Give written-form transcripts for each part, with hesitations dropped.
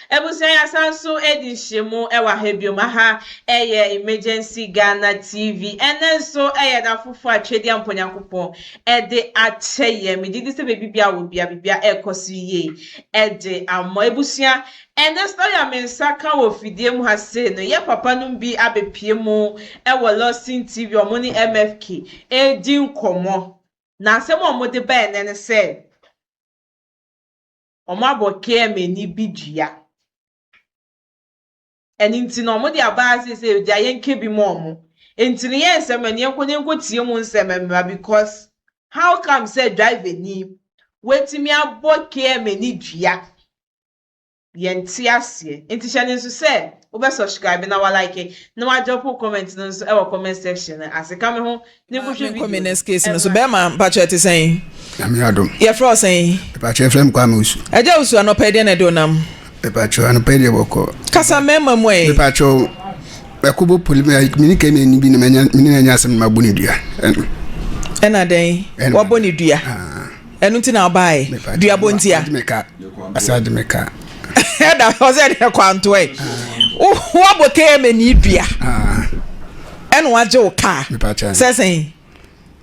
Abusua, yɛasan nso adi nhyiamu wɔ ha biom. Aha ɛyɛ Emergency Ghana TV. Ɛnɛ nso ɛyɛ da foforɔ a Twedeɛ Mpo Nyankopɔn ɛde akyɛ yɛn. Megye di sɛ baabi bia wɔ bia bibia ɛrekɔ so yie ɛde ama. Abusua, ɛnɛ story a me nsa ka wɔ fidie mu ha sei no, yɛ papa nom bi abɛpie mu ɛwɔ Lawson TV, ɔmo ne MFK ɛredi nkɔmmɔ. Na asɛm a ɔmo de bae ɛnɛ ne sɛ, ɔmo abɔ KMA ni bi dua. Ɛno nti no ɔmo de aba ase sɛ gya yɛnka bi ma ɔmo. Nti no yɛn nsɛm no yɛnkɔ yɛnkɔ tie mu nsɛm mmra, because how come sɛ driver ni watumi abɔ KMA ni dua? Yɛnte aseɛ. Nti hyɛ ne nso sɛ wobɛ subscribe na wa like na wa drop comment no nso ɛwɔ comment section no ase. Ka me ho ne nkɔhwɛ video. Menkɔ me next case no so. Bɛrima, mpakyɛ, te sɛn? Nyame adom. Yɛfrɛ wo sɛn? Mepakyɛ, frɛ m Kwame Osu. Agya Osu, anɔpa deɛ na ɛde wo nam? Mepakyɛ, anɔpa deɛ bɔkɔ. Kasa mmarima mu ɛ. Mepakyɛ, ɛkɔbɔ poli mene kɛ mani bi na mene na anya asɛm na mabɔ ne dua ɛno. Ɛna dɛn? Ɛna- Wabɔ ne dua, ɛno nti na ɔbaeɛ? Mepakyɛ, Duabɔ ntia? Agye me ka asa, agye me ka. Ɛda ɔsɛ ɛdeɛ kwantoɛ wabɔ KMA ni dua ɛna wagye wo kaa? Mepakyɛ. Sɛ sɛn?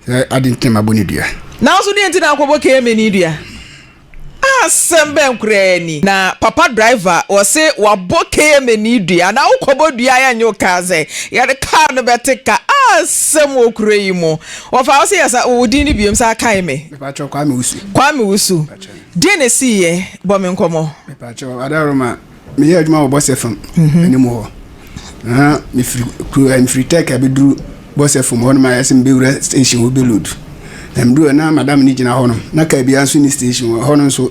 Sɛ ade nti na mabɔ ne dua. Na nso deɛ nti na akɔbɔ KMA ni dua? Asɛm bɛn koraa ni na papa driver wɔse wabɔ KMA ni dua, na wokɔbɔ dua yɛ nye wo kaa sɛ yɛde kaa no bɛte ka? Asɛm wɔ kuro yi mu. Wɔfa wo sɛ yɛsa wo din no biom sɛ akae me. Mepakyɛ, Kwame Osu. Kwame Wusu, deɛ na ɛsiiɛ? Bɔ me nkɔmmɔ. Mepakyɛ, adaroma, meyɛ adwuma wɔ Bɔsɛ Fam anim hɔ na mefiri kuro, mefiri Tech abɛduru Bɔsɛ Fam hɔ nom a yɛsɛ mebɛwura station hɔ bɛ load, na meduru hɔ na madam ne gyina hɔ nom na kaa biara nso ne station hɔ no nso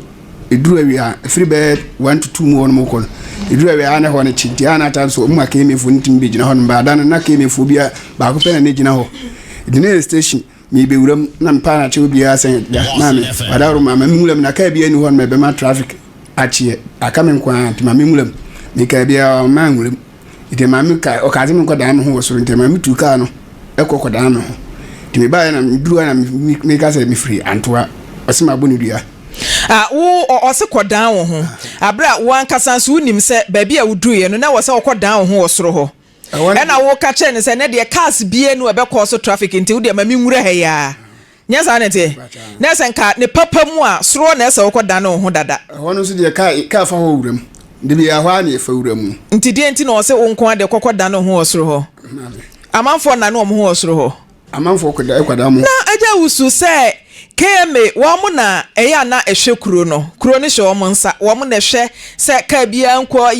ɛduru awia, ɛfiri bɛyɛ 1 to 2 mu hɔ nom kɔ no, ɛduru awia a ne hɔ no kye, nti a na ata nso ɔmu a KMAfoɔ no tumi bɛgyina hɔ nom baada no na KMAfoɔ bi a baako pɛ na ne gyina hɔ nti ne yɛ station mebɛwura mu na mpa na kyɛw biara sɛ da maame wadaworo ma menwura mu na kaa biara ni hɔ no mɛbɛma traffic akyeɛ aka me nko ara, nti ma menwura mu. Mekaa biara ɔma nwura mu, nti maame ka ɔkaa sɛ menkɔdan me ho wɔ soro, nti maame tu kaa no ɛkɔ kɔdan me ho. Nti mebaeɛ na meduru hɔ na meka sɛ mefiri Antoa, ɔsɛ mabɔ ne dua. Ah, wo ɔse kɔdan wo ho abere a wo ankasa nso wonim sɛ baabi a woduruiɛ no na wɔ sɛ wokɔdan wo ho wɔ soro hɔ. Ɛhɔ no- Ɛna woka kyerɛ ne sɛ ne deɛ cars bie no ɛbɛkɔɔ so traffic, nti wodeɛ ma menwura ha yi a nyɛ saa ne teɛ na ɛsɛ nka ne papa mu a soro na ɛsɛ wokɔdane wo ho dada. Ɛhɔ no nso deɛ kaa fa hɔ wura mu de bi ɛhɔ a na yɛfa wura mu. Nti deɛ nti na ɔsɛ wo nko adeɛ kɔkɔ dane wo ho wɔ soro hɔ? Maame. Amanfoɔ nane wɔn ho wɔ soro hɔ? Amanfoɔ kɔda ɛkɔda mo. Na agya Wusu, sɛ KMA wɔn na ɛyɛ a na ɛhwɛ kuro no, kuro no hyɛ wɔn nsa, wɔn na ɛhwɛ sɛ kaa biara nkɔ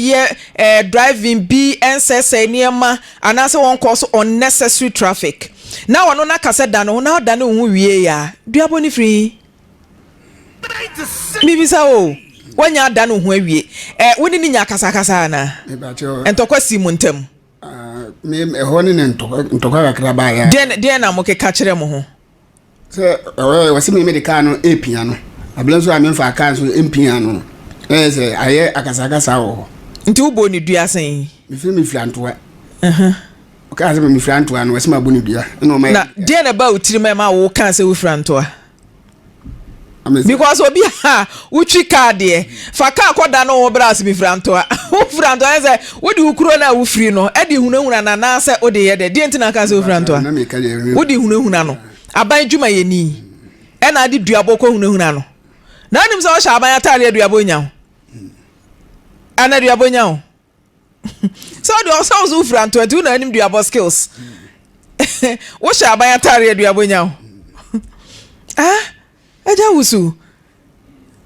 yɛ driving bi ɛnsɛsɛe nneɛma anaasɛ wɔn kɔ so unnecessary traffic, na wɔn no aka sɛ dane ho na ɔdane wo ho wie yɛ a duabɔ ne firi bibisa o, wɔnya adane wo ho awie wo ne ne nya akasakasa anaa? Mepakyɛ. Ntɔkwa si mu ntam? Me ɛhɔ ne ne ntɔkwa ntɔkwa kakra baeɛ a. Deɛ na mo keka kyerɛ mo ho? Sɛ ɛwɔ wɔsi mi de kaa no epia no abila nso a mi nfa kaa nso mpia no na yɛ sɛ ayɛ akasakasa wɔ hɔ. Nti wobɔ ne dua sɛn? Mefiri Antoa. Ɔkaa sɛ mefiri Antoa no, wɔsi ma bɔ ne dua ɛna ɔma. Na deɛ na ɛba wo tirim a ɛma wo kaa sɛ wofiri Antoa? Because obi a wotwi kaa deɛ fa kaa kɔda no wo berɛ ase mefiri Antoa, wofiri Antoa yɛ sɛ wode wo kuro no a wofiri no ɛde hunahuna no anaasɛ wode yɛ dɛ? Deɛ nti na aka sɛ wofiri Antoa? Na meka deɛ wode hunahuna no, aban dwumayɛni ɛna ade duabɔ kɔ hunahuna no, na wonim sɛ wɔhyɛ aban ataadeɛ, aduabɔ nya wo ana aduabɔ nya wo sɛ wode ɔsɛ wo so wofiri Antoa, nti wo na anim duabɔ skills, wohyɛ aban ataadeɛ, aduabɔ nya wo. Ah, agya Wusu,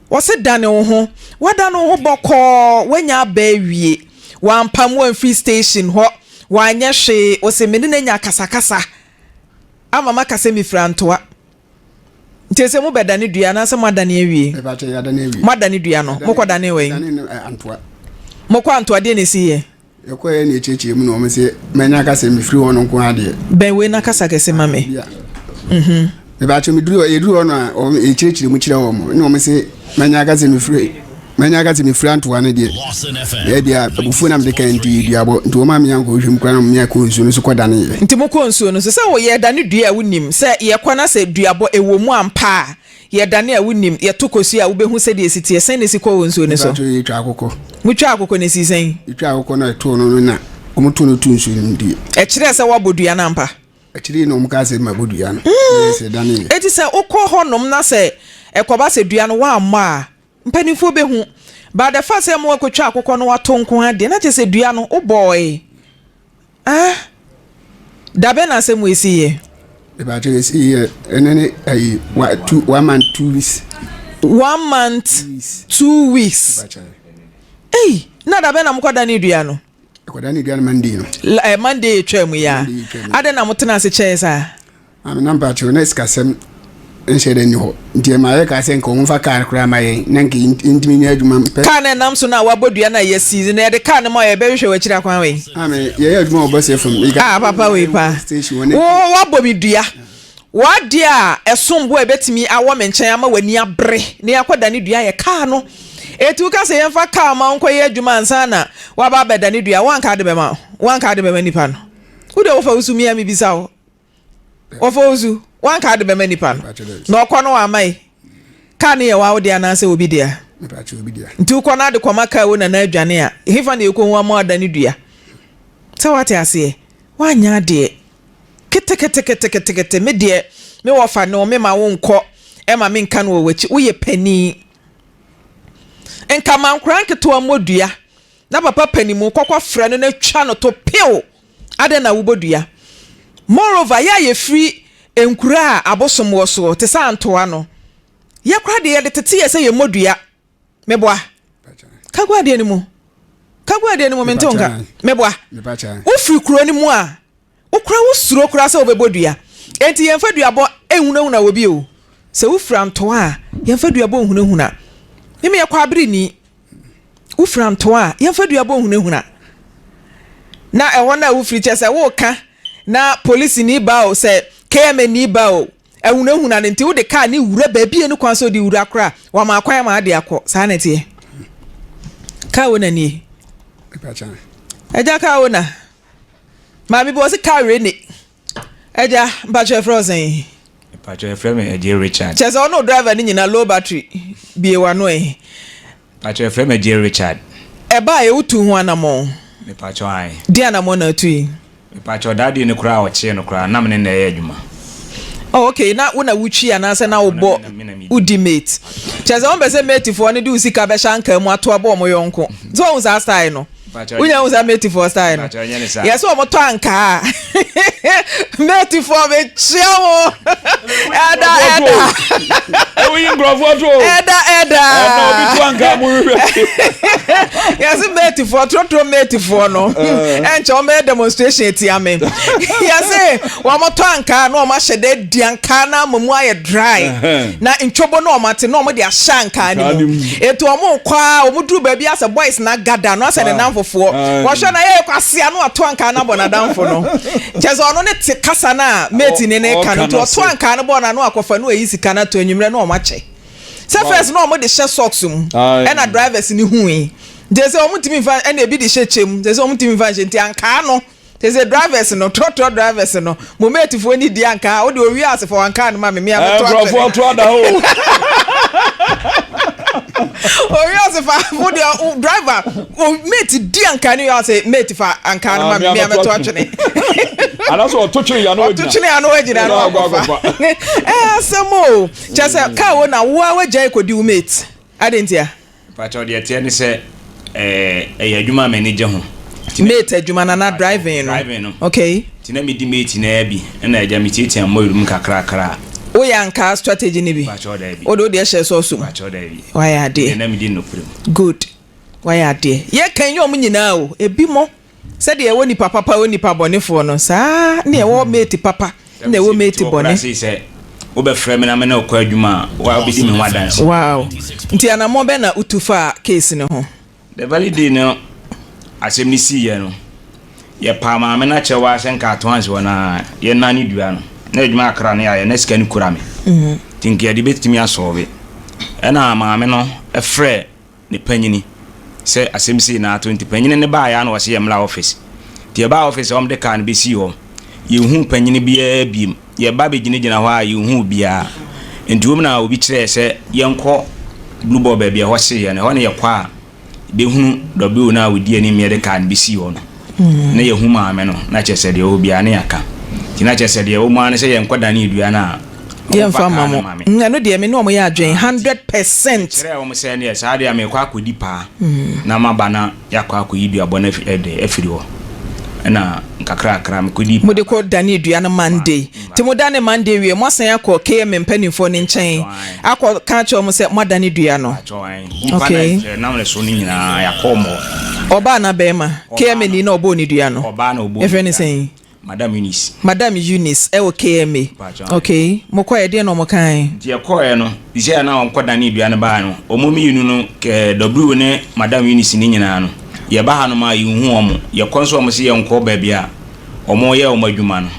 wɔse dane wo ho, wadane wo ho bɔkɔɔ, woanya aba awie, wampam wamfiri station hɔ, wanyɛ hwee, wɔse mene no anya akasakasa ama maka sɛ mefiri Antoa, nti sɛ mobɛdane dua anaasɛ moadane awie? Mepakyɛ, yɛadane awie. Moadane dua no, mokɔdane wɔ yi? Dane no Antoa. Mokɔ Antoa, deɛ na ɛsiiɛ? Yɛkɔɛ ne ɛkyerɛkyerɛ mu na wɔn sɛ manya ka sɛ mefiri hɔ no nko adeɛ. Bɛn wei na kasa kɛse ma me. Bia mepakyɛ, meduru hɔ, yɛduru hɔ no a wɔn ɛkyerɛkyerɛ mu kyerɛ wɔn na wɔn sɛ manya ka sɛ mefiri Antoa no deɛ ɛbia abufuo na mede kan nti duabɔ, nti wɔn a menya nkɔ hwɛ mu koraa na menya kɔ nsuo no so kɔdaneeɛ. Nti mokɔ nsuo no so sɛ woyɛ dane dua a, wonim sɛ yɛkɔ na sɛ duabɔ ɛwɔ mu ampa a. yɛdane a wonim, yɛto kosua a wobɛhu sɛdeɛ ɛsi teɛ. Sɛn na ɛsi kɔ wɔ nsuo no so? Mepakyɛw yɛtwa akokɔ. Motwaa akokɔ no ɛsii sɛn? Yɛtwa akokɔ no a ɛtoo no no na wɔto no too nsuo no mu deɛ. Ɛkyerɛɛ sɛ woabɔ dua no ampa? Akyire yi na wɔkaa sɛ mabɔ dua no. Meyɛɛ sɛ ɛdaneeɛ. Enti sɛ wokɔ hɔnom na sɛ ɛkɔba sɛ dua no woammɔ a, mpanimfoɔ bɛhu. But the fact sɛ moakɔtwa akokɔ no woato nko ara deɛ, na kyerɛ sɛ dua no wobɔɔe. Ah! Da bɛn na asɛm wei siiɛ? Mepakyɛ ɛsiiɛ ɛnɛ ne ayi wa two one month 2 weeks. One month 2 weeks. Ei! Na da bɛn na mokɔda ne dua no? Ɛkɔda ne dua no Monday no. Monday etwa mu ya. Adɛn na motena ase kyɛɛ saa? Maame na mpakyɛw na sikasɛm nhyɛ dɛ nni hɔ nti ɛma yɛ kaa sɛ nka wɔn mfa kaa koraa ma yɛn na nka yɛntumi nyɛ adwuma mpɛ. Kaa no ɛnam so no a wabɔ dua no a yɛasi no yɛde kaa no ma yɛbɛhwehwɛ w'akyiri akwan wei. Maame yɛyɛ adwuma wɔ bɔsɛ fam. Ah papa wei paa wo wabɔ me dua w'adeɛ a ɛsom bo a ɛbɛtumi awɔ me nkyɛn ama w'ani abere na yɛakɔdane dua yɛ kaa no eti woka sɛ yɛmfa kaa ma wo nkɔyɛ adwuma ansa na waba abɛdane dua woanka ade bɛma woanka ade bɛma nipa no wo deɛ wofa wo su mia mebisa wo Wɔfa wo su, woanka ade bɛma nipa no, na ɔkɔ no wamma yi. Kaa no yɛ wa wo dea anaasɛ obi dea? Nti wokɔ no ade kɔma kaa wo nana adwane a, hefa na yɛkɔhu ama ada ne dua? Sɛ woate aseɛ, woanyɛ adeɛ. Keteketeketekete, me deɛ, me wɔfa ne wo, me ma wo nkɔ, ɛma me nka no wɔ w'akyi, woyɛ panin. Nka ma nkoraa nketewa mmɔ dua, na papa panimu kɔkɔ frɛ no na twa no to pew! Adɛn na wobɔ dua? Moreover, yɛ a yɛfiri nkuro a abosom wɔ soɔ te sɛ Antoa no, yɛ koraa deɛ yɛde tete yɛ sɛ yɛmmɔ dua. Meboa? Ka gu adeɛ no mu. Ka gu adeɛ no mu, mente wo nka. Meboa? Wofiri kuro no mu a, wo koraa wosuro koraa sɛ wobɛbɔ dua. Enti yɛmfa duabɔ nhunahuna obi o. Sɛ wofiri Antoa a, yɛmfa duabɔ nhunahuna. Me meyɛ Kwabereni. Wofira ntoa a, yɛmfa duabɔ nhunahuna. Na ɛhɔ no a wofiri kyɛ sɛ woka na polisini ba o, sɛ KMA-ni ba o, ahunahuna no nti wode kaa ne wura baabi a ɛni kwan sɛ wode wura koraa, wama kwan ama ade akɔ. Saa na ɛteɛ. Kaa wo na nie. Agya kaa wo na. Maame bi wɔ se kaa wei ne. Agya, mpakyɛ yɛfrɛ wo sɛn? Mpakyɛ yɛfrɛ me Agyei Richard. Kyerɛ sɛ ɔne wo driver no nyina low battery, bue w'ano ɛ. Mpakyɛ yɛfrɛ me Agyei Richard. Ɛbaeɛ wotuu ho anamɔn? Mepakyɛ ae. Deɛn anamɔn na wotui? Mepakyɛ that day no koraa a ɔkyee no koraa na me ne no na ɛyɛ adwuma. Oh okay, na wo na wotwi anaasɛ na wobɔ, wodi mate? Kyerɛ sɛ wompɛ sɛ matefoɔ no de wo sika bɛhyɛ ankaa mu ato abɔ wɔn yɔnko. So woahu saa style no? Wonya hu saa matefoɔ style no? Yɛ sɛ wɔn tɔ ankaa a matefoɔ mekyia mo ɛda ɛda. Ewu yi nkurɔfoɔ to o. Ɛda ɛda. Ɛna obi to ankaa mu hwehwɛ. Yɛ sɛ matefoɔ torotoro matefoɔ no ɛnkyɛ wɔn bɛyɛ demonstration etia me. Yɛ sɛ wɔn tɔ ankaa na wɔn ahyɛ dɛ di ankaa na ama mu ayɛ dry na ntwobo na wɔn ate na wɔn de ahyɛ ankaa no mu etu wɔn kɔ a wɔn duru baabi asɛ boys na gada no asɛ ne nanfofoɔ wɔhwɛ na yɛ kwasia no ato ankaa no abɔ n'adamfo no kyɛ sɛ ɔno ne te kasa no a mate ne ne ka no nti ɔto ankaa no bɔ n'ano akɔfa no ayi sika no ato anwummerɛ na wɔn akyɛ sɛ first na wɔn de hyɛ socks mu ɛna drivers ne hui nti sɛ wɔn ntumi nfa ɛna ebi de hyɛ kyɛ mu sɛ wɔn ntumi nfa nhyɛ nti ankaa no. Te sɛ drivers no, trɔtrɔ drivers no, mo mate foɔ ni di anka, wode owie ase fa wankaa no ma me, me a mɛto atwene. Nkurɔfoɔ to ada o. Owie ase fa, wo deɛ driver, o mate di anka no wie ase, mate fa ankaa no ma me, me a mɛto atwene. Anaasɛ ɔto twene ya no wagyina. Ɔto twene ya no wagyina no akɔfa. Ɛɛ asɛm o, kyɛ sɛ kaa wo na wo a wagyae kɔdi wo mate, adɛn ntia? Mpakyɛw deɛ ɛteɛ ne sɛ ɛyɛ adwuma a m'ani gye ho. Mate adwuma no anaa driving no? Driving no. Okay. Nti na medi mate no ara bi ɛna agya metiatia mmɔwerɛ mu kakrakra. Woyɛ ankaa strategy no bi? Mpakyɛw daabi. Wode wodeɛ hyɛɛ sɔɔso mu? Mpakyɛw daabi. Wayɛ adeɛ. Deɛ na medi no nokorɛ mu. Good. Wayɛ adeɛ. Yɛka nyɛ wɔn nyinaa o, ebi mo. Sɛdeɛ yɛwɔ nipa papa wɔ nipa bɔnefoɔ no, saa ara na yɛwɔ mate papa na yɛwɔ mate bɔne. Sɛ wobɛfrɛ me na me ne wo kɔ adwuma a, wo ara wobɛdi me ho adanse. Wow! Nti anammɔn bɛn na wotu faa case no ho? The very day no asɛm no siiɛ no, yɛpaa maame no akyɛw ara sɛ nka atoans hɔ no ara yɛnane dua no. Na adwuma kakra no yɛayɛ na sika no kura me. Nti nka yɛde bɛtumi asɔlve. Ɛna maame no frɛɛ ne panyini sɛ asɛm sei na ato nti panyini no baeɛ a na ɔse yɛmmra office nti yɛbaa office a wɔde car no bɛsii hɔ yɛnhuu panyini biara biem yɛba bɛgyinagyina hɔ a yɛnhuu obiara. Nti wom na obi kyerɛɛ sɛ yɛnkɔ Blue Ball baabi a ɛhɔ hyeeɛ no, ɛhɔ na yɛkɔ a bɛhunu W no a ɔdi anim yɛde kaa no bɛsii hɔ no. Na yɛhu maame no, na kyerɛ sɛ deɛ ɔwɔ biara ne yɛaka. Nti na kyerɛ sɛ deɛ ɛwɔ mu ara ne sɛ yɛnkɔdane dua no a, Yɛmfa wɔmfa mma kaa no mo. ma me. Ɛno deɛ me ne wɔn yɛ adwene 100%. Mekyerɛɛ wɔn sɛ ɛneɛ saa deɛ a merekɔ akɔdi paa na maba na yɛakɔ akɔyi duabɔ no afiri hɔ. Ɛna nkakrakra mekɔdii paa. Mode kɔ danee dua no Monday. Nti mo dane Monday wie, moasan akɔ KMA mpanimfoɔ no nkyɛn akɔ ka akyerɛ wɔn sɛ moadane dua no. Okay. Nam ne so no nyinaa yɛakɔ wɔn hɔ. Ɔbaa anaa bɛrima? KMA ni na ɔbɔɔ ne dua no. Ɔbaa na ɔbɔɔ ne dua. Yɛfrɛ no sɛn? Madam Eunice. Madam Eunice ɛwɔ KMA. Okay. Mo kɔɛ deɛ na wɔn kae? Nti yɛkɔɛ no, sɛ na wɔn kɔ dane dua no baa no, wɔn mmienu no, W ne Madam Eunice ne nyinaa no, yɛba ha nom a yɛnhu wɔn. Yɛkɔ nso wɔn se yɛnkɔ baabi a wɔn yɛ wɔn adwuma no.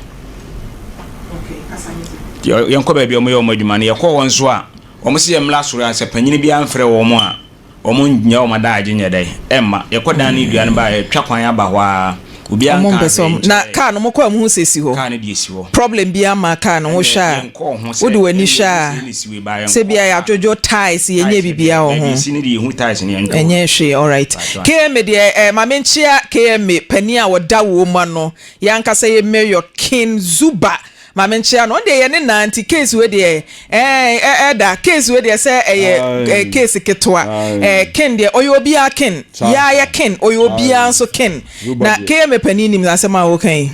Yɛnkɔ baabi a wɔn yɛ wɔn adwuma no. Yɛkɔ hɔ nso a, wɔn se yɛmmra soro a sɛ panyini biara mfrɛ wɔn a, Wɔn nyɛ wɔn adaagye nyɛ dɛn ɛmma. Yɛkɔ dan ne dua no ba a yɛtwa kwan aba hɔ aa obiara Ɔmo nkaa mpɛ sɛ hwee ɔmo na nkyerɛɛ yɛn. car no mo kɔ a mo hu sɛ esi hɔ. Car no deɛ esi hɔ. Problem biaa mmaa car no ho Ɛnneɛ hwɛ a yɛnkɔɔ ho sɛ wode w'ani ɛnneɛ hwɛ yɛhu a sɛ ɛna esi wei baa sɛ yɛnkɔɔ bia car no. yɛadwodwo tiles yɛnyɛɛ Tiles no deɛ biribiaa wɔ baabi ho. esi no deɛ yɛhu tiles no yɛndwoo. Ɛnyɛ hwee alright. Mpakyɛw. KMA deɛ eh ma menkyea KMA panin a ɔda wɔ mu ano yɛn ankasa yɛ Mayor King Zuba Maame nkyea no, ɔno deɛ yɛ ne naa nti case wei deɛ ɛɛ ɛda case wei deɛ sɛ ɛyɛ ɛɛ case ketewa ɛɛ ken deɛ ɔyɛ obiara ken yaa yɛ ken ɔyɛ obiara nso ken na KMA panin nim asɛm a woka yi.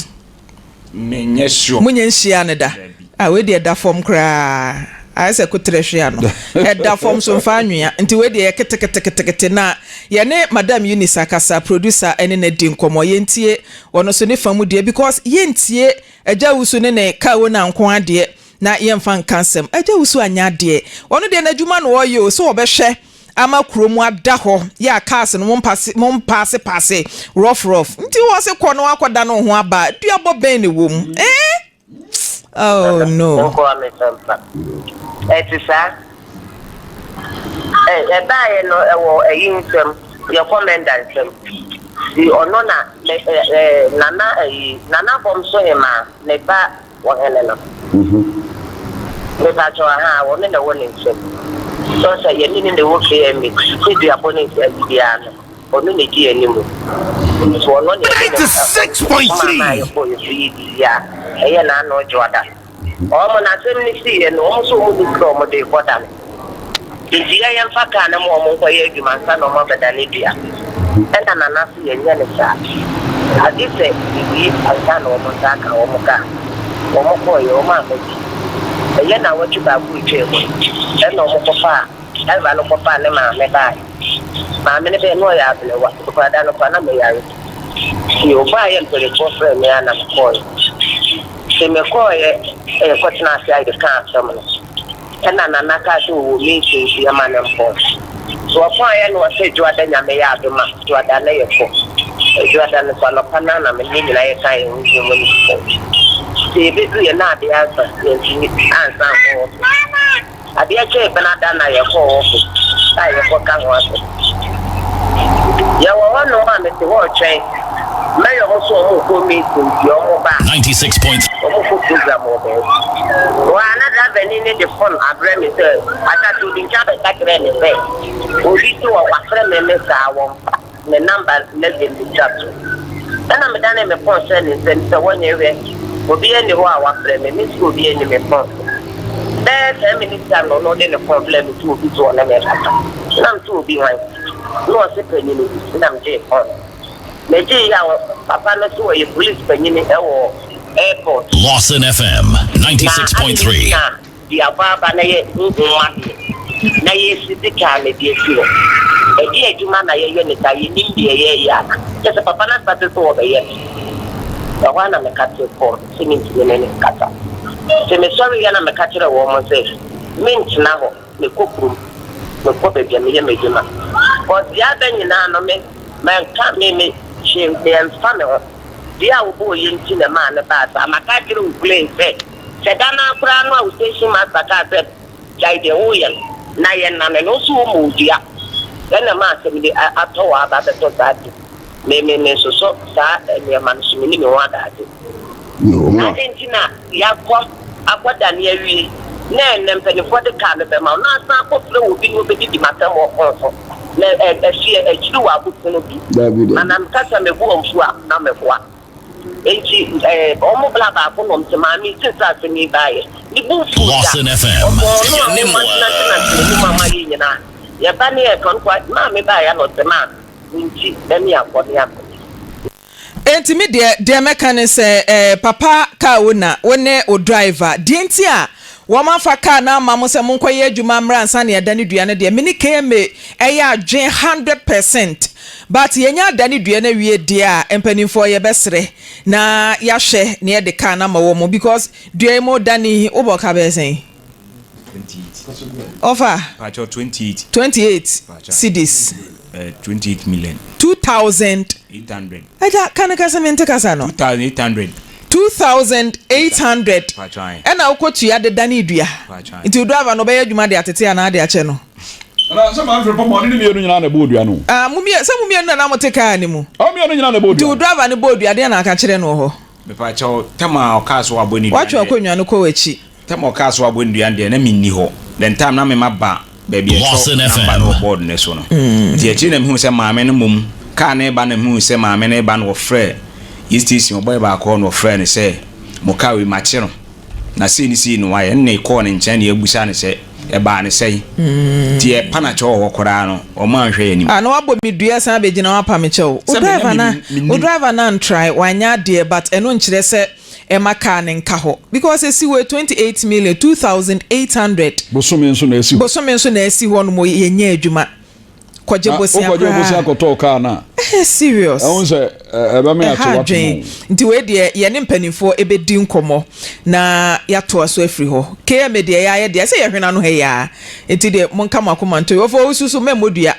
Menyɛ sure. Monyɛ nhyia no da. Ah wei deɛ ɛda fam koraa ayɛ sɛ koterɛ hwe ano ɛda fam so mfa anwea nti wei deɛ yɛ keteketekete na yɛne Madam Eunice akasa producer ɛne no adi nkɔmmɔ yɛntie ɔno nso ne fa mu deɛ because yɛntie Agya Wusu ne ne car owner nko ara deɛ na yɛmfa nka asɛm. Agya Wusu anyɛ adeɛ. Ɔno deɛ n'adwuma na ɔreyɛ o, sɛ ɔbɛhwɛ ama kuro mu ada hɔ yɛ a cars no mompase mompaase paase rough rough. Nti wɔ se kɔ na wakɔda ne ho aba a, duabɔ bɛn na ɛwɔ mu? Eh? Oh no. Nkoa me sɛmpa. Ɛte saa. Ɛ ɛbaeɛ no ɛwɔ ɛyi nsam, yɛ kɔmɛnda nsam. Nti ɔno na me ɛ ɛ Nana ɛyi Nana Bɔmso Hemaa ne ba ɔhene no. Mepakyɛw ahaa ɔno na ɛwɔ ne nsam. Sɛ ɔsɛ yɛne no na ɛwɔ KMA sɛ duabɔ ne ayi biara no ɔno na ɛdi anim. Nti ɔno na yɛde ne ɔmaa maa yɛkɔɔ yɛ so yɛ biribi a ɛyɛ n'ano dwoada. Wɔn na asɛm no siiɛ no, wɔn nso wɔn nni sika a wɔde rekɔdane. Nti yɛn yɛmfa kaa no ma wɔn nkɔyɛ adwuma ansa na wɔn abɛdane dua. Ɛna Nana se yɛnyɛ no saa. Agye sɛ yɛwie ansa na wɔn nsa aka wɔn kaa. Wɔn kɔeɛ, wɔn amma bi. Ɛyɛ nnawɔtwe baako retwaa mu no, ɛna wɔn kɔfaa, driver no kɔfaa ne maame baeɛ. Maame no bɛɛ na ɔyɛ aberewa, because da no koraa na meyare. Nti ɔbaeɛ mpanimfoɔ frɛɛ me ara na mekɔeɛ. Nti mekɔeɛ yɛkɔtenaa ase a yɛkaa asɛm no. Ɛna Nana kaa sɛ ɔwɔ meeting nti yɛma no mpɔn. Nti ɔpɔneeɛ na ɔse Dwoada Nyame yɛ adom a, Dwoada na yɛkɔ. Dwoada no nso anɔpa no ara na me ne yɛn nyinaa yɛkaa yɛn ho guu mu ne yɛkɔe. Nti yɛbɛduruiɛ na adeɛ asa, yɛantumi ansan ankɔ office. Adeɛ kyee Benada na yɛkɔɔ office a yɛkɔka ho asɛm. Yɛwɔ hɔ nom a mete hɔ retwɛn Mary ɔmo so ɔmo rekɔ meeting nti ɔmo ba a ɔmo kɔ program wɔ baabi. Wɔ ha na driver ni no de phone abrɛ me sɛ Asase obi nkyɛn abɛka kyerɛɛ me sɛ obi se wafrɛ me me saa wɔmfa. Ne number na gye me twa to. Ɛna me danee me phone hyɛɛ ne nsam sɛ wɔnyɛ nhwɛ obiara nni hɔ a wafrɛ me, me nso obiara nni me phone so. Bɛyɛ 10 minutes time na ɔno ɔde ne phone brɛɛ me sɛ obi so ɔne me rekasa. Na me sɛ obi hwan? Na ɔse panyini bi. Na me gyee phone no. Me gyee yɛ a papa no se ɔyɛ police panyini ɛwɔ airport. Lawson FM Na ade 96.3. na De abɔ aba na yɛ honhom mu adeɛ, na yɛsisi kaa no de asi hɔ. Ɛdeɛ adwuma na yɛyɛ no saa? Yɛnnim deɛ yɛreyɛ ana? Kyerɛ sɛ papa no asate sɛ ɔrebɛyɛ me. Ɛhɔ ara na meka tee kɔɔ no sɛ mentumi ne no nkasa. Nti mesɔreeɛ na meka kyerɛɛ wɔn sɛ mentena hɔ, mekɔ kurom, mekɔ baabi a meyɛ m'adwuma. Cause deɛ aba nyinaa no me, manka, me, me, hwee, ɛmfa me ho. Deɛ a wobɔeɛ nti na ɛmaa no baa saa. Maka akyerɛ wo plain sɛ. Sɛ da no ara koraa no a wo station master kaa sɛ gyae deɛ woreyɛ no na yɛnnane no, wo nso woma odua. Ɛna ɛma asɛm de atɔ wɔ aba abɛtɔ saa ti. Me me mensosɔ saa nneɛma no so, menni me ho adaagye. Na adɛn nti na yɛakɔ akɔdane awie? Na ɛnnɛ mpanimfoɔ de kaa no bɛma wo na asan akɔfrɛ obi na ɔbɛdidi m'atɛm wɔ fon so. Na ɛ, ɛhyeɛ, akyiri wɔ abopono bi. Dabi, Na dabi. na meka sɛ me bo amfu a, na meboa. Enti ɛɛ, wɔn bla baako na wɔte maame yi since asɛm yi baeɛ. Ne bo mfuu da. Lawson FM. Ɔbɔɔ no a Yɛne mo wɔatenatena n'anim ama yɛn nyinaa. Yɛba ne yɛka no kɔ, maame baeɛ a na ɔsɛ maa wo nti na ne akɔ ne akɔ. Enti me deɛ, deɛ mɛka ne sɛ, eh, papa car owner, wo ne wo driver, deɛ nti a wɔamfa car no amma mo sɛ monkɔyɛ adwuma mmra ansa na yɛadane dua no deɛ, me ne KMA ɛyɛ adwene 100%. But yɛnya adane dua no awie deɛ a, mpanimfoɔ yɛbɛsrɛ na yɛahwɛ na yɛde car no ama wɔn because dua yi modane yi, wobɔ ka bɛyɛ sɛn? Ɔfa. Pacho 28. 28 cedis. 28 million. 2000. 800. Ɛgya ka no kɛse mente kasa no. 2800. 2800. Pacho ayi. Ɛna wokɔ tua de dane dua. Pacho ayi. Nti wo driver no ɔbɛyɛ adwuma de atete anaa de akyɛ no. Ɛna sɛ maa nfiri pɔmɔ ɔne ne mmienu nyinaa na ɛbɔ odua no. Ah mo mmienu sɛ mo mmienu na na mo te kaa ne mu. Ɔmo mmienu nyinaa na ɛbɔ odua. Nti wo driver no bɔ odua deɛ na aka kyerɛ no wɔ hɔ. Mepakyɛw, tam a ɔkaa so wabɔ ne dua Watwe akonnwa no kɔ w'akyi. Tam a ɔkaa so wabɔ ne dua no deɛ, na menni hɔ. Then time na me maba baabi a Lawson ɛtwerɛ FM. number no wɔ board no so no. Nti akyiri na mehuu sɛ maame no mmom, kaa no reba na mehuu sɛ maame no reba na ɔfrɛɛ yɛn station ɔbɔe baako hɔ na ɔfrɛɛ no sɛ mo kaa wei makye no na sei ne sei na wayɛ. Ɛnna yɛkɔɔ ne nkyɛn na yɛbisaa no sɛ ɛbaa no sɛn. Nti yɛpa no akyɛw wɔ hɔ koraa no, wɔanhwɛ yɛn anim. Ah na wabɔ me dua san abɛgyina hɔ apa me kyɛw. Wo Sɛ me na driver na menim, menim. wo driver no antry, wanyɛ adeɛ but ɛno nkyerɛ sɛ ɛma car no nka hɔ because ɛsi hɔ yi 28 million, 2800. Bosome nso na ɛsi hɔ. Bosome nso na ɛsi hɔ nom yɛnyɛ adwuma. Kɔgye Na bosea wokɔgye koraa. bosea kɔtɔɔ car no a. Ɛyɛ serious. Ɛho sɛ ɛbɛma yɛate Ɛha w'atom adwen. o. Nti wei deɛ yɛne mpanimfoɔ ɛbɛdi nkɔmmɔ na yɛatoa so afiri hɔ. KMA deɛ yɛayɛ deɛ ɛsɛ yɛhwene ano ha yi ara. Nti deɛ monka mo akoma nto yi. Wɔfa owusu so mɛmmɔ dua.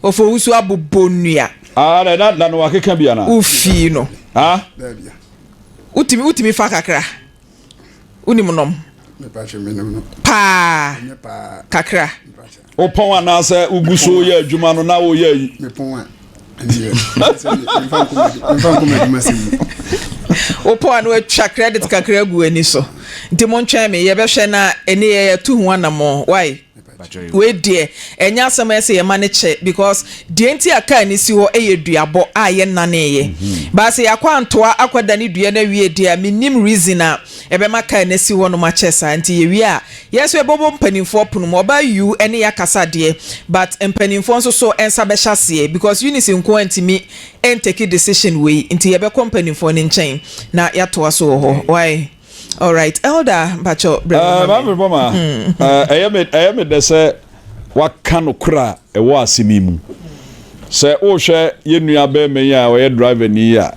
Wɔfa owusu abobɔ nnua. Ah, na na na wakeka bi ana? Wofii no. Ah? Wotumi wotumi fa kakra. Wonim nom? Paa. Kakra. Wopɔn anaasɛ wogu so yɛ adwuma no na woyɛ yi? Mepɔn a. Wopɔn a na watwa credit kakra agu w'ani so. Nti montwɛn me yɛbɛhwɛ na ɛne yɛ yɛtu ho anammɔn. Why? Wei deɛ ɛnyɛ asɛm a ɛsɛ yɛma no kyɛ because deɛ nti a kaa no si hɔ yɛ duabɔ a yɛnnaneeɛ. But sɛ yɛakɔ antoa akɔdane dua no awie deɛ a mennim reason a ɛbɛma kaa no asi hɔnom akyɛ saa. Nti yɛwie a yɛn nso yɛbɛbɔ mpanimfoɔ pono mu. Ɔbaa yuu ne yɛakasa deɛ but mpanimfoɔ nso so nsa bɛhyɛ aseɛ because Eunice nko ara ntumi ntake decision wei nti yɛbɛkɔ mpanimfoɔ no nkyɛn na yɛatoa so wɔ hɔ. Wai? Alright elder mpakyɛw brɛ Eh, me ma Maame me. Bɔma, eh, ɛyɛ me ɛyɛ me dɛ sɛ waka nokorɛ a ɛwɔ asɛm yi mu. Sɛ wohwɛ yɛn nua bɛrima yi a ɔyɛ driver ni yi a,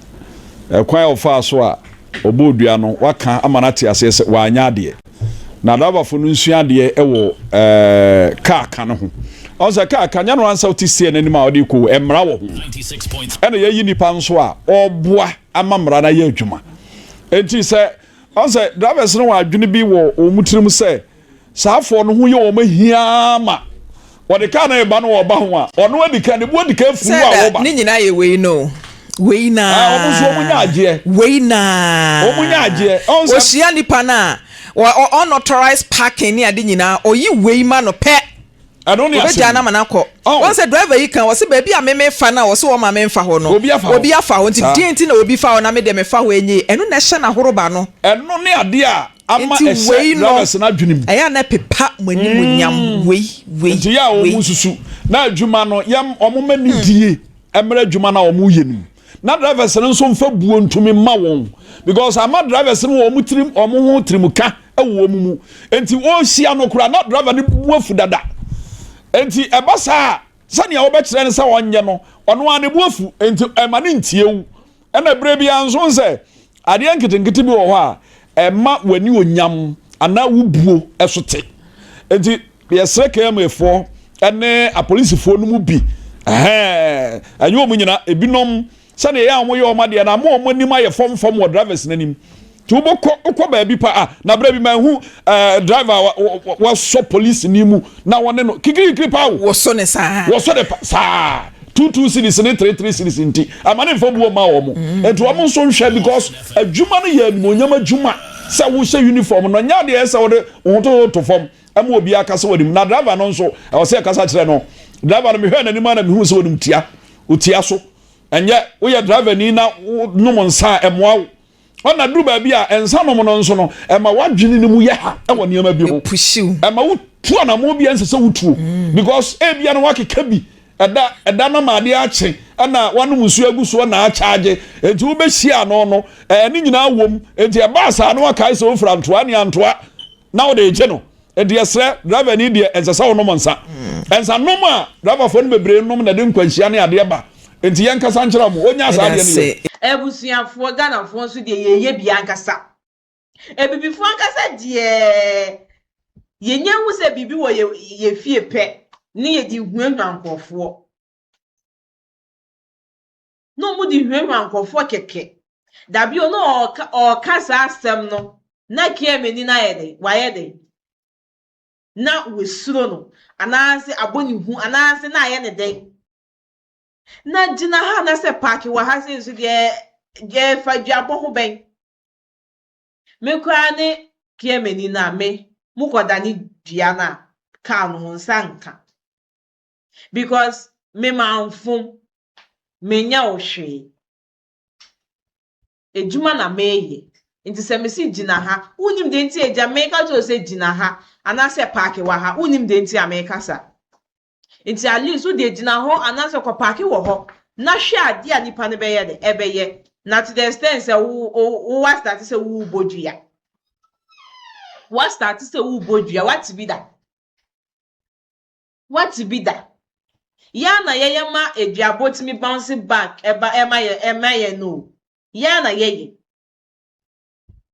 ɛkwan a ɔfaa so a ɔbɔɔ dua no, waka ama no ate aseɛ sɛ wanyɛ adeɛ. Na driverfo no nsua adeɛ wɔ eh, kaa ka no ho. Ɔn sɛ kaa ka nyɛ no ansa wote steer no anim a ɔde kɔ o, mmara wɔ ho. Ɛna yɛyi nipa nso a ɔreboa ama mmara no ayɛ adwuma. Enti sɛ ɔn sɛ drivers no wɔ adwene bi wɔ wɔn tirim sɛ saa afɔɔ no ho yɛ wɔn ahiaa ma wɔde kaa no reba no wɔba ho a, ɔno adi kan ne bo adi kan furu Sɛ a da wɔba. ne nyinaa yɛ wei no wei Ah, wɔn nso wɔn nya naa agyeɛ. wei naa Wɔn nya agyeɛ. Ɔn sɛ ohyia nipa no a unauthorized parking ne ade nyinaa ɔyi wei ma no pɛ. Ɛno ne Obegyaa asɛm no ama no akɔ. Oh. Wɔn sɛ driver yi kan wɔsi baabi a meme fa no a wɔsi wɔn ma me nfa hɔ no. Obi afa hɔ. Obi afa hɔ nti Saa. deɛ nti na obi fa hɔ na me deɛ me fa hɔ enye yi. Ɛno na ɛhyɛ n'ahoroba no. Ɛno ne adeɛ a ama Nti ɛhyɛ wei no drivers no adwene mu. ɛyɛ a na ɛpepa mo animuonyam wei wei Nti yɛ a wɔn wei. nsusu na adwuma no yɛm wɔn ma ne die mmerɛ adwuma no a wɔn yɛ no mu. Na drivers no nso nfa buo ntumi mma wɔn because ama drivers no wɔn tirim wɔn ho tirim ka wɔ wɔn mu nti wɔrehyia no koraa na driver no bu afu dada nti ɛba saa sɛnea wɔbɛkyerɛ no sɛ ɔnyɛ no ɔno ara ne bu afu nti ɛma ne ntie wo ɛna berɛ biara nso sɛ adeɛ nketenkete bi wɔ hɔ a ɛma w'ani onyam anaa wo buo ɛso te nti yɛsrɛ KMA foɔ ɛne apolisifoɔ no mu bi ɛhɛn ɛnyɛ wɔn nyina ebinom sɛnea ɛyɛ a wɔyɛ wɔn adeɛ no ama wɔn anim ayɛ fɔmfɔm wɔ drivers no anim nti wobɛkɔ wokɔ baabi pa a na berɛ bi mahu ɛɛ driver a wasɔ polisi ni mu na wɔne no kikirikiri paa o wɔsɔ ne saa wɔsɔ ne pa saa 2 2 cedis ne 3 3 cedis nti ama ne nfa buo ma wɔn nti wɔn nso nhwɛ because adwuma no yɛ animuonyam adwuma. Sɛ wohyɛ uniform no, ɛnyɛ adeɛ sɛ wode wo ho toto fam ma obiara kasa w'anim. Na driver no nso, ɛwɔ sɛ yɛkasa kyerɛ no. Driver no, mehwɛɛ n'anim ara na mehuu sɛ onim tia. Otia so. Ɛnyɛ woyɛ driver ni na wonom nsa a, ɛmmoa wo. Ɔna duru baabi a, nsa nom no nso no, ɛma w'adwene no mu yɛ ha wɔ nneɛma bi ho. Ɛma wotu anammɔn bi a ɛnsɛ sɛ wotuo. Because ebia na woakeka bi ɛda ɛda no ma adeɛ akye ɛna wanom nsuo agu soɔ na akyagye nti wobɛhyia ano no ɛɛ ne nyinaa wom nti ɛbaa saa no wakae sɛ wofira ntoa ne antoa na wode regye no nti yɛsrɛ driver ni deɛ ɛnsɛ sɛ wonom nsa nsa nom a driverfoɔ no bebree nom na ɛde nkwanhyia ne adeɛ ba nti yɛnkasa nkyerɛ mo ɔnya saa adeɛ no yɛ. Abusuafoɔ Ghanafoɔ nso deɛ yɛyɛ bi ankasa. Abibifoɔ ankasa deɛ yɛnya hu sɛ biribi wɔ yɛ yɛ fie pɛ ne yɛde huahua nkurɔfoɔ. Na wɔn de huahua nkurɔfoɔ kɛkɛ. Dabi o na ɔɔka ɔɔka saa asɛm no na KMani no ayɛ dɛn wayɛ dɛn na wasuro no anaasɛ abɔ ne hu anaasɛ na ayɛ ne dɛn. Na gyina ha anaasɛ paake wɔ ha sei nso deɛ yɛfa duabɔ ho bɛn. Me koraa ne Kiamani no a me mo kɔ dane dua no a car no wo nsa nka because me manfom me nyɛ wo hwee adwuma na meyɛ nti sɛ me se gyina ha wonim deɛ nti agya meka kyerɛ wo sɛ gyina ha anaasɛ paake wɔ ha wonim deɛ nti a meka sa. Nti at least wo deɛ gyina hɔ anaasɛ kɔ paake wɔ hɔ na hwɛ adeɛ a nipa no bɛyɛ dɛ ɛbɛyɛ na to the extent sɛ wo wo wo wa start sɛ wo bɔ dua wa start sɛ wo bɔ dua wate bi da wate bi da yɛa na yɛyɛ ma aduabɔ tumi bounce back ɛba ɛma yɛ ɛma yɛ no yɛa na yɛyɛ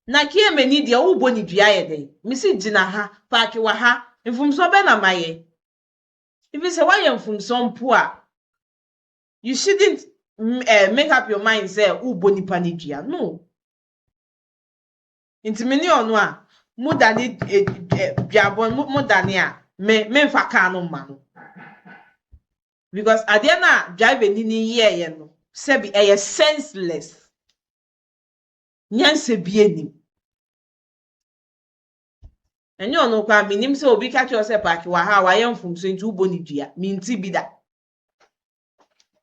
na kiemani deɛ wo bɔ ne dua yɛ dɛn mesi gyina ha paake wɔ ha mfomsoɔ bɛ na ma yɛ. Even sɛ woayɛ mfomsoɔ mpo a, you shouldn't eh, make up your mind sɛ wobɔ nipa no dua. No. Nti me ne ɔno a, mo dane eh, eh, duabɔ mo, mo dane a, me memfa kaa no mma no. Because adeɛ no a driver ni no yɛɛyɛ no, sɛbi ɛyɛ senseless. Nyansa bi anim. Ɛnyɛ ɔno koraa, menim sɛ obi ka kyerɛ wo sɛ paake wɔ ha a wayɛ mfomso nti wobɔ no dua. Mente bi da.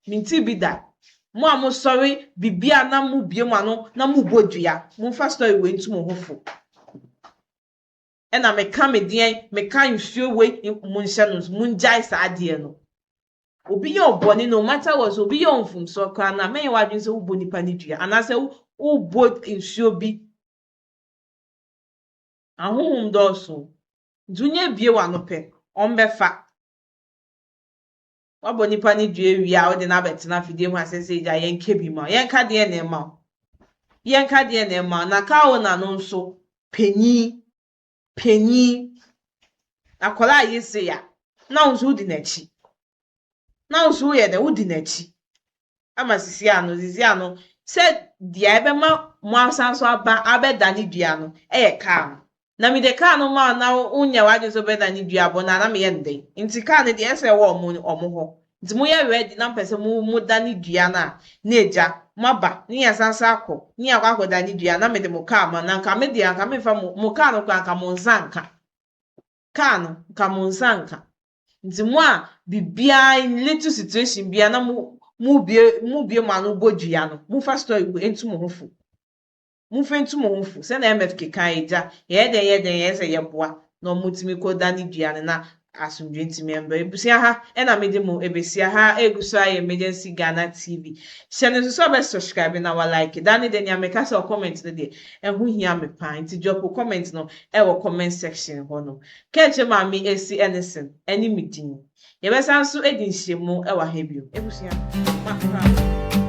Mente bi da. Mo a mosɔre biribi a na mobue mo ano na mobɔ dua, momfa story wei nto mo ho fo. Ɛna meka me deɛn, meka nsuo wei, monhyɛ no nso, mongyae saa adeɛ no. Obi yɛ wo bɔne no matter what, sɛ obi yɛ wo mfomsoɔ koraa no a, mɛnyɛ w'adwene sɛ wobɔ nipa no dua anaasɛ wobɔ nsuo bi. Ahonhom dɔɔso nti wonya bue w'ano pɛ, wɔbɛfa. Woabɔ nipa no dua awie a, wode no abɛtena afidie mu asɛ sɛ gya yɛnka bi ma wo. Yɛnka deɛn na ɛma wo? Yɛnka deɛn na ɛma wo? Na car owner no nso, panyin, panyin, akwadaa a yɛ sei a, na wo nso wodi n'akyi. Na wo nso woyɛ dɛ, wodi n'akyi. Ama sisi ano, sisi ano, sɛ deɛ ɛbɛma mo asan so aba abɛdane dua no yɛ kaa no. Na mede kaa no maa wo na wonyɛ w'adwene sɛ wobɛdane dua bɔ no a, na meyɛ no dɛn? Nti kaa no deɛ ɛsɛ ɛwɔ ɔmo ɔmo hɔ. Nti moyɛ ready na mopɛ sɛ mo modane dua no a, na agya, moaba, ne yɛasan so akɔ, ne yɛakɔ akɔdane dua, na mede mo kaa ma. Na nka me deɛ anka memfa mo mo kaa no koraa anka mo nsa nka. Kaa no, nka mo nsa nka. Nti mo a biribiara in little situation biara na mo mobue mobue mo ano bɔ dua no, momfa story wei nto mo ho fo. Momfa ntu mo ho fo. Sɛnea MFK kae, Agya, yɛyɛ dɛn yɛ dɛn yɛyɛ sɛ yɛboa na wɔtumi kɔdane dua no na asomdwoe ntumi mbra. Abusua ha na mede mo ebesia ha egu so ayɛ Emergency Ghana TV. Hyɛ no nso sɛ ɔbɛ subscribe na wa like. Da ne da nea meka sɛ ɔ comment no deɛ ɛho hia me paa nti drop wo comment no ɛwɔ comment section hɔ nom. Kɛkyɛ Maame Esi Ennison ɛne me din. Yɛbɛsan nso adi nhyiamu ɛwɔ ha bio. Abusua, makra mo.